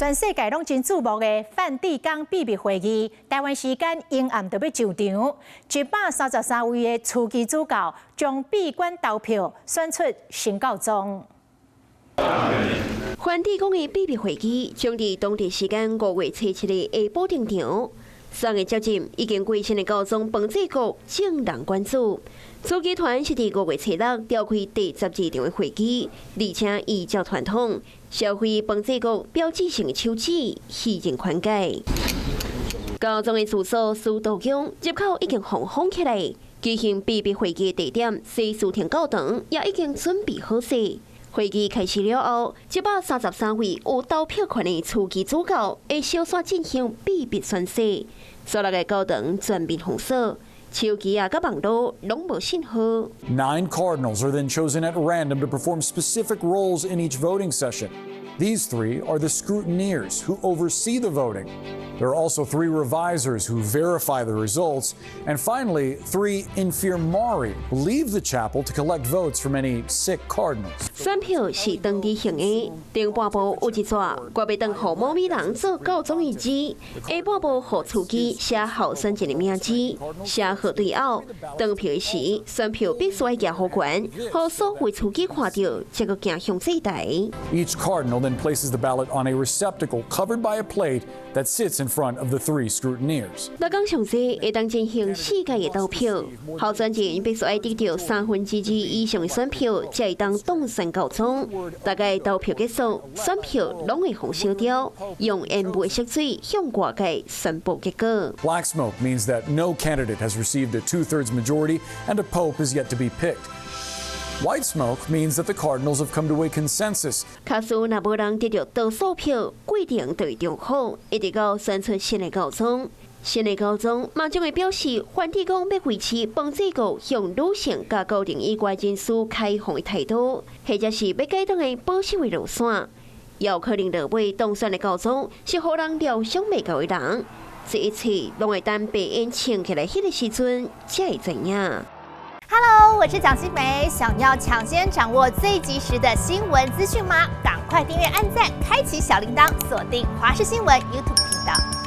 全世界攏真矚目的梵蒂岡秘密會議，台灣時間昏暗就欲上場，133位的樞機主教將閉關投票選出新教宗。梵蒂岡的秘密會議將佇當地時間5月初7日下晡登場。三个接近已經過身的教宗彭濟國眾人關注。樞機團是佇5月初6召開第12場的會議，而且依照傳統，銷毀彭濟國標誌性的手指，虛應寬解。教宗的住所修道宮入口已經封封起來，舉行秘密會議的地點西斯廷教堂也已經準備好勢。會議開始了後，133位有投票權的樞機主教會相紲進行秘密宣誓。所有的教堂全面封鎖，手機啊佮網路攏無信號。 Nine cardinals are then chosen at random to perform specific roles in each voting session. These three are the scrutineers who oversee the voting. There are also three revisers who verify the results. And finally, three infirmari leave the chapel to collect votes from any sick cardinals. 選票是當地性的，頂半晡有一逝，閣欲轉予某位人做教宗的字，下半晡予樞機寫候選人的名字，寫好對後，投票時選票必須愛舉予懸，予所有樞機看著，才閣行向祭台。 Each cardinal then places the ballot on a receptacle covered by a plate that sits in front of the three scrutineers. 六工上濟會當進行四屆的投票，候選人必須愛得著2/3以上的選票，才會當當選教宗。大概投票結束，選票攏會予燒掉，用煙霧色水向外界宣布結果。 Black smoke means that no candidate has received a two-thirds majority and a pope is yet to be picked. White smoke means that the cardinals have come to a consensus. 假使若無人得著多數票，過程就會重複，一直到選出新的教宗。新的教宗嘛將會表示，梵蒂岡欲維持彭濟國向女性佮高齡以外人士開放的態度，或者是欲改黨的保守的路線，有可能落尾當選的教宗是予人料想袂到的人。這一切攏會等白煙衝起來彼個時陣才會知影。 Hello，我是蔣新梅，想要搶先掌握最及時的新聞資訊嗎？趕快訂閱、按讚、開啟小鈴鐺，鎖定華視新聞 YouTube 頻道。